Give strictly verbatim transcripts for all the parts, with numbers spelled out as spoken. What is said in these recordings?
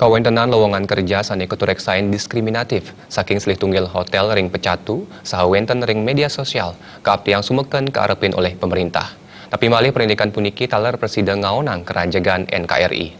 Kawéntenan lowongan kerja sané katuréksain diskriminatif, saking silih tunggil hotél ring Pecatu, saha wénten ring média sosial, kaaptiang sumeken kaarepin olih pemerintah. Napi malih parindikan puniki taler prasida ngaonang karajegan N K R I.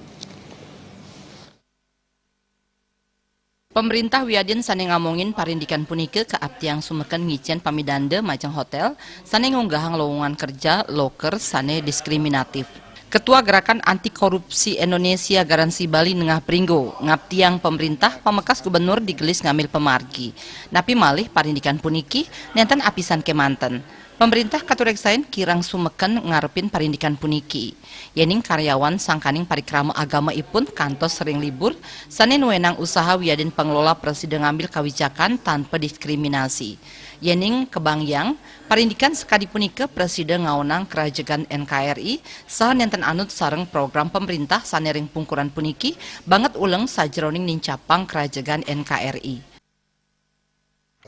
Pemerintah wiadin sané ngamongin parindikan punika kaaptiang sumeken ngicén pamidanda majeng hotél sané ngunggahang lowongan kerja loker sané diskriminatif. Ketua Gerakan Anti Korupsi Indonesia Garansi Bali Nengah Pringgo ngaptiang pemerintah pamekas gubernur digelis ngambil pamargi. Napi malih parindikan puniki nénten apisan kémanten. Pemerintah katuréksain kirang sumeken ngarepin parindikan puniki. Yéning karyawan sangkaning parikrama agama ipun kantos ring libur, sané nuénang usaha wiadin pangelola prasida ngambil kawijakan tanpa diskriminasi. Yéning kabangiang, parindikan sakadi punika prasida ngaonang karajegan N K R I saha nénten anut sareng program pemerintah sané ring pungkuran puniki banget uleng sajeroning nincapang karajegan N K R I.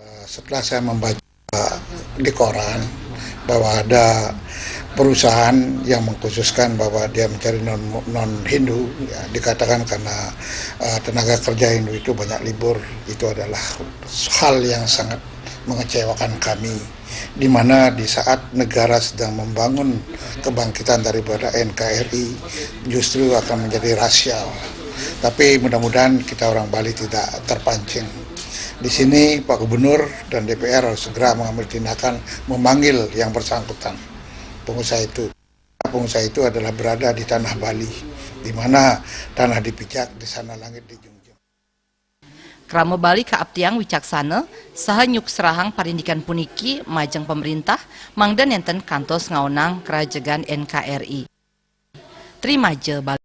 Eh, Setelah saya membaca di koran bahwa ada perusahaan yang mengkhususkan bahwa dia mencari non non Hindu, ya, dikatakan karena uh, tenaga kerja Hindu itu banyak libur, itu adalah hal yang sangat mengecewakan kami, di mana di saat negara sedang membangun kebangkitan daripada N K R I justru akan menjadi rasial. Tapi mudah-mudahan kita orang Bali tidak terpancing. Di sini Pak Gubernur dan D P R harus segera mengambil tindakan memanggil yang bersangkutan, pengusaha itu. Pengusaha itu adalah berada di tanah Bali, di mana tanah dipijak, di sana langit dijunjung. Krama Bali kaaptiang wicaksana saha nyukserahang parindikan puniki majeng pemerintah mangda nénten kantos ngaonang karajegan N K R I. Trimaja Bali.